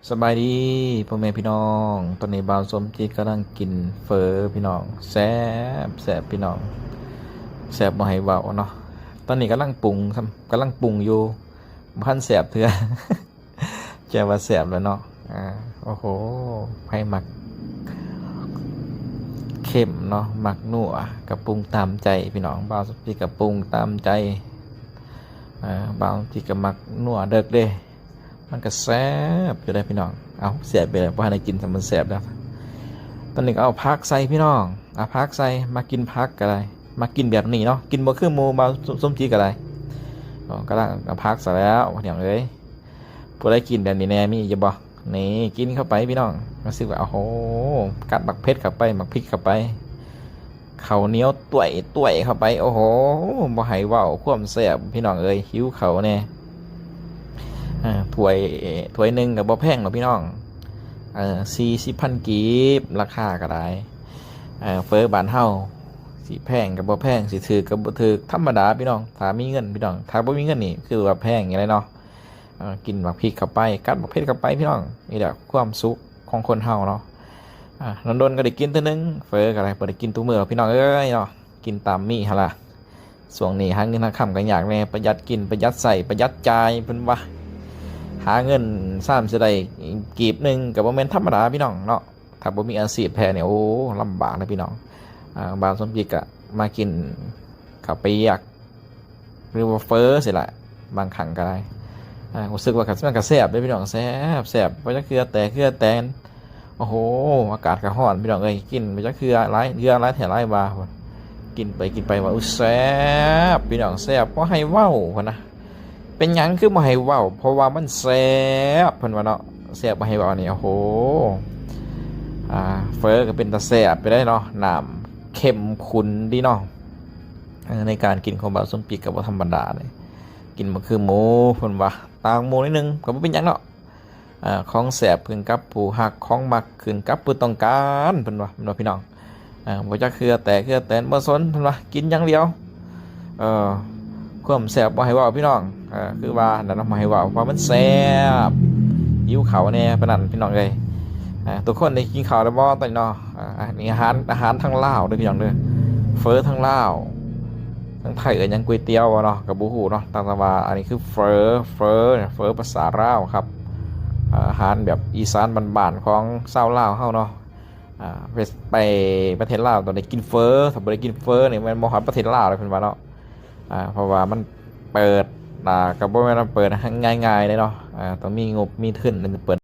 ສະບາຍດີພໍ່ແມ່ພີ່ນ້ອງ, ຕອນນີ້ບ່າວສົມຈິດກຳລັງກິນເຝີພີ່ນ້ອງ, ແຊບ ແຊບພີ່ນ້ອງ, ແຊບບໍ່ໃຫ້ເວົ້າເນາະ. ຕອນນີ້ກຳລັງປຸງຊ້ຳ, ກຳລັງປຸງຢູ່, ບໍ່ທັນແຊບເທື່ອ. ແຕ່ວ່າແຊບແລ້ວເນາະ. ອາ ໂອ້ໂຫ ໃຜມັກເຄັມເນາະ, ມັກນົວ ກະປຸງຕາມໃຈພີ່ນ້ອງ. ບ່າວສົມຈິດກະປຸງຕາມໃຈ. ອາ ບ່າວສົມຈິດກະມັກນົວເດິກເດ້. ມັນກະແຊບຢູ່ເດ້ພີ່ນ້ອງ. ເອົ້າ ແຊບໄປແລ້ວ, ບໍ່ທັນໄດ້ກິນຊ້ຳ ມັນແຊບແລ້ວ. ຕອນນີ້ກະເອົາຜັກໃສ່ພີ່ນ້ອງ, ເອົາຜັກໃສ່. ມັກກິນຜັກກະໄດ້, ມັກກິນແບບນີ້ເນາະ, ກິນບໍ່ຄືໝູ່. ບ່າວສົມຈິດກະໄດ້ ກຳລັງເອົາຜັກໃສ່ແລ້ວພີ່ນ້ອງເອີຍ. ຜູ້ໃດກິນແບບນີ້ແດ່ ມີຢູ່ບໍ່? ນີ້ ກິນເຂົ້າໄປພີ່ນ້ອງ, ຮູ້ສຶກວ່າ ໂອ້ໂຫ ກັດໝາກເຜັດເຂົ້າໄປ, ໝາກພິກເຂົ້າໄປ, ເຂົ້າໜຽວຕ້ວຍໆເຂົ້າໄປ. ໂອ້ໂຫ ບໍ່ໃຫ້ເວົ້າຄວາມແຊບພີ່ນ້ອງເອີຍ, ຫິວເຂົ້າແດ່. ອາ ຖ້ວຍ ຖ້ວຍໜຶ່ງກະບໍ່ແພງດອກພີ່ນ້ອງ, ເອີ ສີ່ສິບພັນກີບ ລາຄາກະໄດ້. ເອີ ເຝີບ້ານເຮົາ ຊິແພງກະບໍ່ແພງ, ຊິຖືກກະບໍ່ຖືກ, ທຳມະດາພີ່ນ້ອງ. ຖ້າມີເງິນພີ່ນ້ອງ, ຖ້າບໍ່ມີເງິນນີ້ຄືວ່າແພງຢູ່ເລີຍເນາະ. ເອີ ກິນໝາກພິກເຂົ້າໄປ, ກັດໝາກເຜັດເຂົ້າໄປພີ່ນ້ອງ, ນີ້ແຫຼະຄວາມສຸກຂອງຄົນເຮົາເນາະ. ອາ ດົນໆກະໄດ້ກິນເທື່ອໜຶ່ງ, ເຝີກະໄດ້ ບໍ່ໄດ້ກິນທຸກມື້ດອກພີ່ນ້ອງເອີຍເນາະ, ກິນຕາມມີຫັ້ນລະ. ຊ່ວງນີ້ຫາເງິນຫາຄຳກະຍາກແດ່, ປະຢັດກິນ ປະຢັດໃຊ້ ປະຢັດຈ່າຍເພິ່ນວ່າ. ຫາເງິນຊ້ຳຊິໄດ້ກີບໜຶ່ງກະບໍ່ແມ່ນທຳມະດາພີ່ນ້ອງເນາະ. ຖ້າບໍ່ມີອາຊີບແທ້ນີ້ ໂອ້ ລຳບາກເດ້ພີ່ນ້ອງ. ອາ ບ່າວສົມຈິດກະມາກິນເຂົ້າປຽກ ຫຼືວ່າເຝີຊີ້ແຫຼະ ບາງຄັ້ງກະໄດ້. ອາ ຮູ້ສຶກວ່າມັນກະແຊບເດ້ພີ່ນ້ອງ, ແຊບ ແຊບ. ບໍ່ຈັກເຫື່ອແຕກເຫື່ອແຕນ. ໂອ້ໂຫ ອາກາດກະຮ້ອນພີ່ນ້ອງເອີຍ, ກິນບໍ່ຈັກເຫື່ອຫຼາຍເຫື່ອ ຫຼາຍແທ້ຫຼາຍວ່າ. ກິນໄປກິນໄປວ່າ ອຸ້ຍ ແຊບພີ່ນ້ອງ, ແຊບບໍ່ໃຫ້ເວົ້າພຸ້ນນະ. ເປັນຫຍັງຄືບໍ່ໃຫ້ເວົ້າ? ເພາະວ່າມັນແຊບ ເພິ່ນວ່າເນາະ, ແຊບບໍ່ໃຫ້ເວົ້ານີ້. ໂອ້ໂຫ ອາ ເຝີກະເປັນຕາແຊບໄປໄດ້ເນາະ, ນ້ຳເຂັ້ມຂຸ້ນດີເນາະ. ເອີ ໃນການກິນຂອງບ່າວສົມຈິດກະບໍ່ທຳມະດາເດ້, ກິນບໍ່ຄືໝູ່ເພິ່ນວ່າ, ຕ່າງໝູ່ໜ້ອຍໜຶ່ງກະບໍ່ເປັນຫຍັງເນາະ. ອາ ຂອງແຊບຂຶ້ນກັບຜູ້ຮັກ, ຂອງມັກຂຶ້ນກັບຜູ້ຕ້ອງການ ເພິ່ນວ່າ ແມ່ນບໍ່ພີ່ນ້ອງ? ອາ ບໍ່ຈັກເຫື່ອແຕກເຫື່ອແຕນ ບໍ່ສົນ ເພິ່ນວ່າ ກິນຢ່າງດຽວ. ເອີ ຄວາມແຊບບໍ່ໃຫ້ເວົ້າພີ່ນ້ອງ, ເອີ ຄືວ່າຫັ້ນແຫຼະເນາະ, ບໍ່ໃຫ້ເວົ້າ ເພາະມັນແຊບ, ຫິວເຂົ້າແດ່ປານນັ້ນພີ່ນ້ອງເອີຍ. ອາ ທຸກຄົນໄດ້ກິນເຂົ້າແລ້ວບໍ່ຕອນນີ້ເນາະ? ອາ ອັນນີ້ອາຫານ ອາຫານທາງລາວເດີພີ່ນ້ອງເດີ, ເຝີທາງລາວ. ທາງໄທເອີ້ນຫຍັງ ກ໋ວຍຕຽວບໍ່ເນາະ ກະບໍ່ຮູ້ເນາະ, ແຕ່ວ່າອັນນີ້ຄືເຝີ ເຝີ ເຝີພາສາລາວຄັບ. ອາ ອາຫານແບບອີສານບ້ານໆຂອງຊາວລາວເຮົາເນາະ. ອາ ໄປ ໄປປະເທດລາວຕ້ອງໄດ້ກິນເຝີ, ຖ້າບໍ່ໄດ້ກິນເຝີນີ້ແມ່ນບໍ່ຮອດປະເທດລາວເລີຍເພິ່ນວ່າເນາະ. ອາ ເພາະວ່າມັນເປີດ ອາ ກະບໍ່ແມ່ນວ່າເປີດງ່າຍໆເດ້ເນາະ, ອາ ຕ້ອງມີງົບມີທຶນເປີດ.